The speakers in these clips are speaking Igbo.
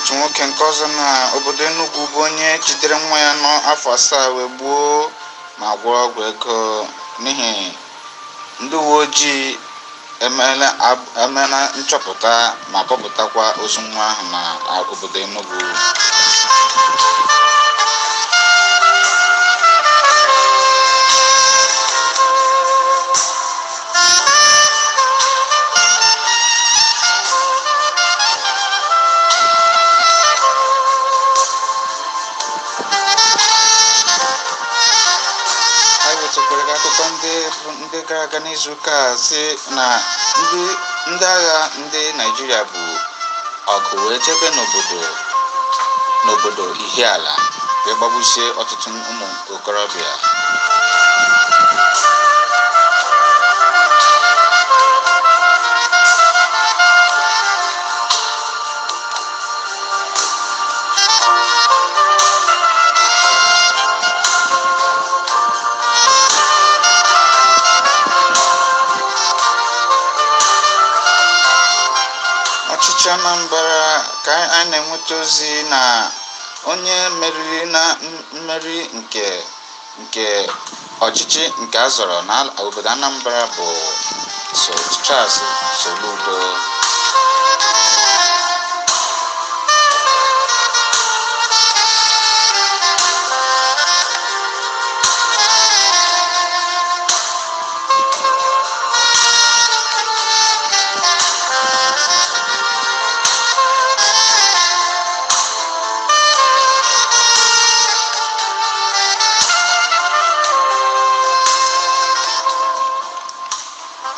Otu nwoke nke ọzọ na obodo Enugu bụ onye jidere nwa ya nọ afọ 7 wee gbuo ma gwọrọ ọgwụ ego n'ihi ndị uwe ojii emeela nchọpụta ma kpọpụtakwa ozu nwa ahụ na obodo Enugu. Anyị wetakwara gị akụkọ ndị gara aga n'izuụka a sị na ndị agha ndị Naịjirịa bụ ọgụ wee jebe n'obodo Ihiala wee gbagbusie ọtụtụ ụmụ okorobịa. Ọchịchị Anambra ka anyị na-enweta ozi na onye meriri na mmeri nke ọchịchị nke a zọrọ na obodo Anambra bụ Charles Soludo.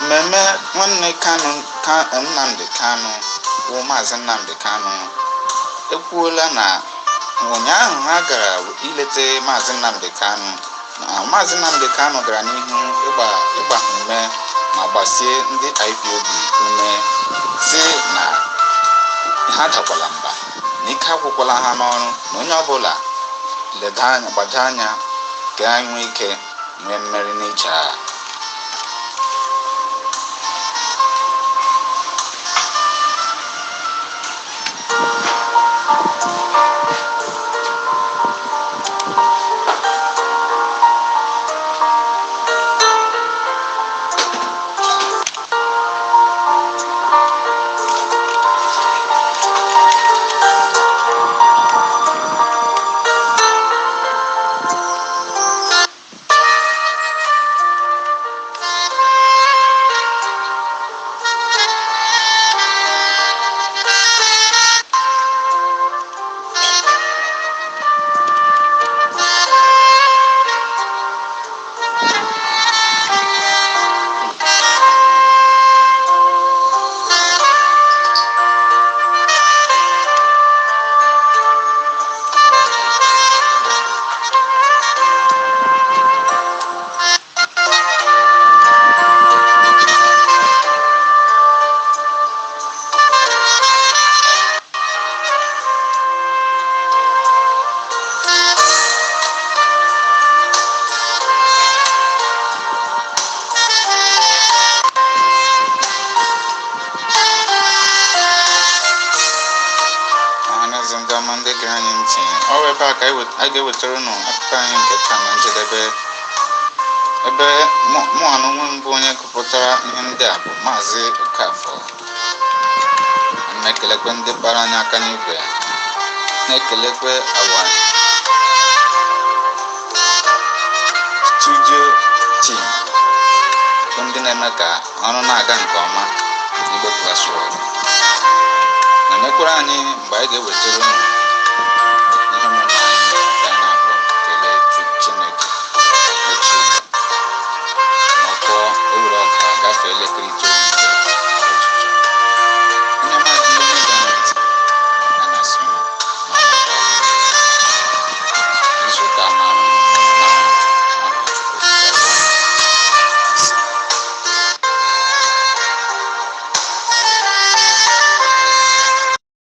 Mmemme nwanne Kanu Nnamdi Kanu wụ Maazị Nnamdi Kanu ekwuola na ụnyaahụ ha gara ilete Maazị Nnamdi Kanu na Maazị Nnamdi Kanu gara n'ihu ịgba ha ume ma gbasie ndị IPOB ume sị na ha dakwala mba na ike agwụkwala ha n'ọrụ na onye ọbụla leda anya gbado anya ka anyị nwee ike nwee mmeri n'ije a. Ọhaneze ndị ọma ndị gere anyị ntị, ọ bụ ebe a ka anyị ga-ewetara unu akụkọ anyị nke taa na njedebe, ebe mụ na onwe m bụ onye gụpụtara ihe ndị a bụ Maazị Okafor. Na-ekelekwe ndị kpara anyị aka n'igwe, na-ekelekwe awa studio team bụ ndị na-eme ka ọrụ na-aga nke ọma n'Igbo Class World, na-emekwara anyị mgbe anyị ga-ewetara unu